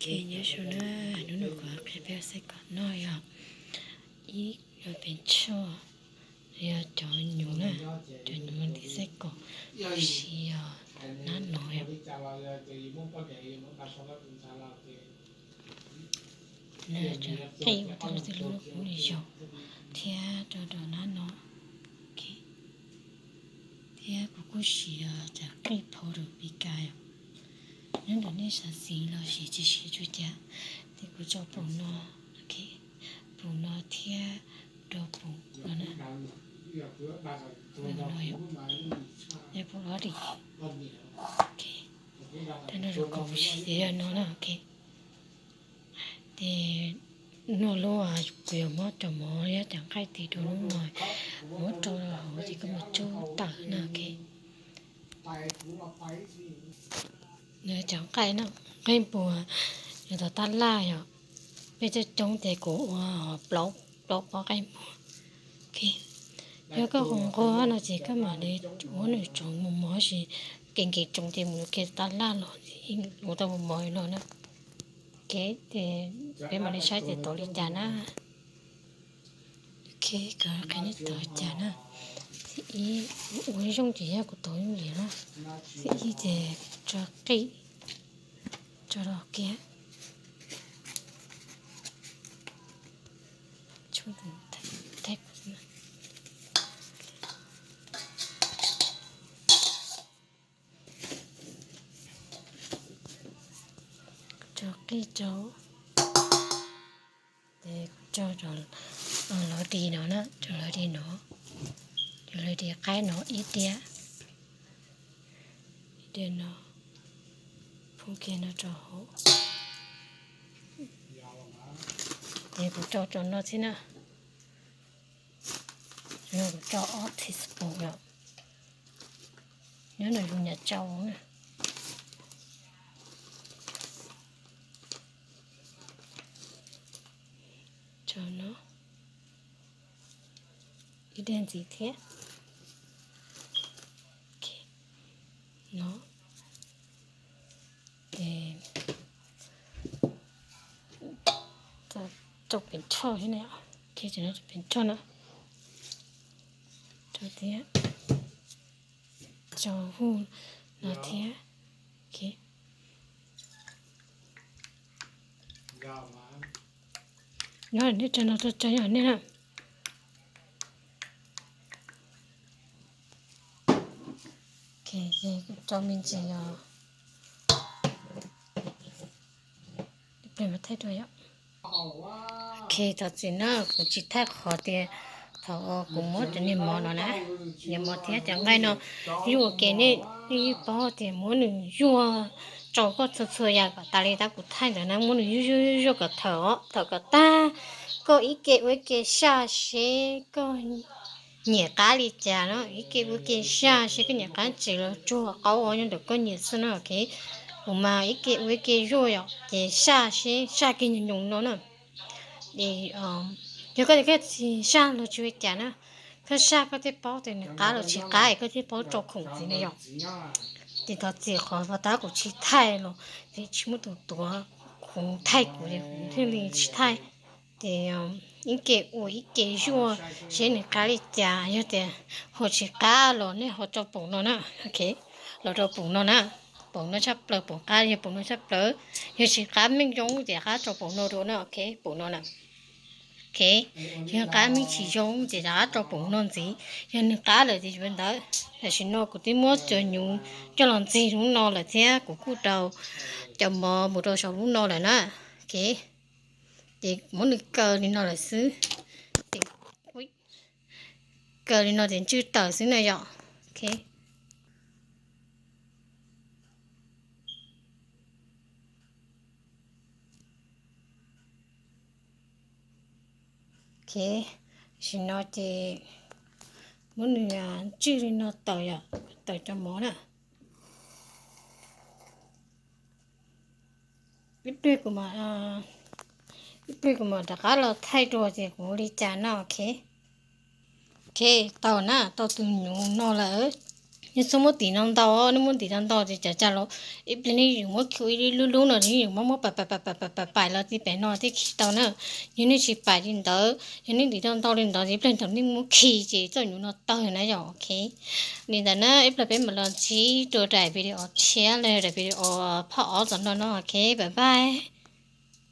Ces nyob zoo na, hnub no kuv qhia peb xaib kom noj yog ib yog peb tshuaj, yog cov nyuv na, cov nyuv ntim xaib kom siv yog nab no yom. Nws cov qij uas tau txij lub lub kub li yog thiab rau rau nab no. Thiab kuv kuj siv cov qij phau rau pis kas yom. Nyob ntawm nej xav siv los siv tsis siv tsuas cas, ces kuv tso pum no, pum no thiab rau pum no na, pum no yom, pum no dim. Rau no zoo kuv siv yog no na. Ces noj lub, kuv yuav muab cov mov thiab cov nqaij tis rau lub no, muab rau hauv ces koj mus tsub tawm na. Nws cov nqaij no, nqaij npua, yog tau tab laj yom, peb coob coob ces kuv ua plaub, plaub pob nqaij npua. Yog koj qhov nquag no ces koj mam li muab nws tsoov mus mov, tab sis kev nkees tsoov ces mus ua ke tab laj los ua tau mus mov no na. Ces peb mam li saib ces tau li cas na. Qhia nej tau li cas na. Thib ib, ua zoo ces yog kuv tau yooj yim na. Thib ib ces tso qij, tso rau kiag. Tso qij rau, ces tso lawv di no na, tso lawv di no, cov lawv di qaib no ib diav, ib diav no, phoo kiag no rau hauv. Ces kuv tso rau no xwb na. Kuv tso ob teaspoon yom. Nyob no yus nyam tsau na. Tso no ib daim ntxiv thiab. No ces rau pem tshoj thiab na, rau pem tshoj na, rau thiab, rau hauv no thiab. Nyob nej tso no rau tso nyob nej na. Tso me ntsis os. Thaij dua yom. Ok, thov txim na, kuv tsis thaij qhov tias thaum kuv muab cov niag mov no na, niag mov thiab cov nqaij no yuj ua ke, nej yeej paub tias muab nws yuaj rau koj txhua txhua yam kom tas li tab kuv thaij ntawd na, muab nws yuaj yuaj yuaj kom thawm os, thawm kom tag, koj ib ke ua ib ke saj seb koj nyiam qab li cas no, ib ke ua ib ke saj seb koj nyiam qab tsis los tsuag qaub os, nyob ntawm koj nyiam xwb no. Ok, kuv mas ib ke ua ib ke zuaj yom, ces saj seb saj kiag nyoos nyoos no na. Es yog koj tias koj tsis saj los tsis ua cas na, koj saj koj thiaj paub tias nws qab los tsis qab es koj thiaj paub rau khoom ntxiv na yom. Ces thov txim qhov uas tab kuv tsis thaij los vim tsis muaj tus tuav, kuv thaij kuv, kuv thiaj li tsis thaij. Ces ib ke ua ib ke zuaj seb nws qab li cas, yog tias ho tsis qab los nej ho rau poom no na. Ok, los rau poom no na, poom no tshaj plaws, poom qab yog poom no tshaj plaws, yog tsis qab meej zoo ces rov qab rau poom no dua na. Ok, poom no na. Ok, yog qab meej tsis zoo ces rov qab rau poom no ntxiv, yog nws qab lawm ces yuav ntawd. Tam sim no kuv twb muab cov nyuv coj los ntxig lub no lawm thiab kuv kuj rau cov mov mus rau saum lub no lawm na. Ok, ces muab nws kaw li no lawm xwb, kaw li no ces ntswj tawm xwb na yom. Ok. Ok, tam sim no ces muab nws ntswj li no tawm yom, tawm cov mov na. Ib pliag kuv mam, ib pliag kuv mam rov qab los thaij dua tias kuv ua li cas no. Ok, ok, tau na, tau tus nyuv no lawm. Nej txhob muab tim no ntau, nej muab tim no ntau ces cas cas los ib pliag nej yuav muab khi ib lub lub no, nej yuav muab muab pais pais pais pais pais los tim pem no thiaj khi tau na. Yog nej tsis pais li ntawd, yog nej tim no ntau li ntawd ces ib pliag thaum nej muab khi ces txoj nyuv no tawg na yom. Ok, li ntawd na ib pliag peb mam los ntsib rau daim video tshiab los daim video phab ob tom no no. Ok, bye bye.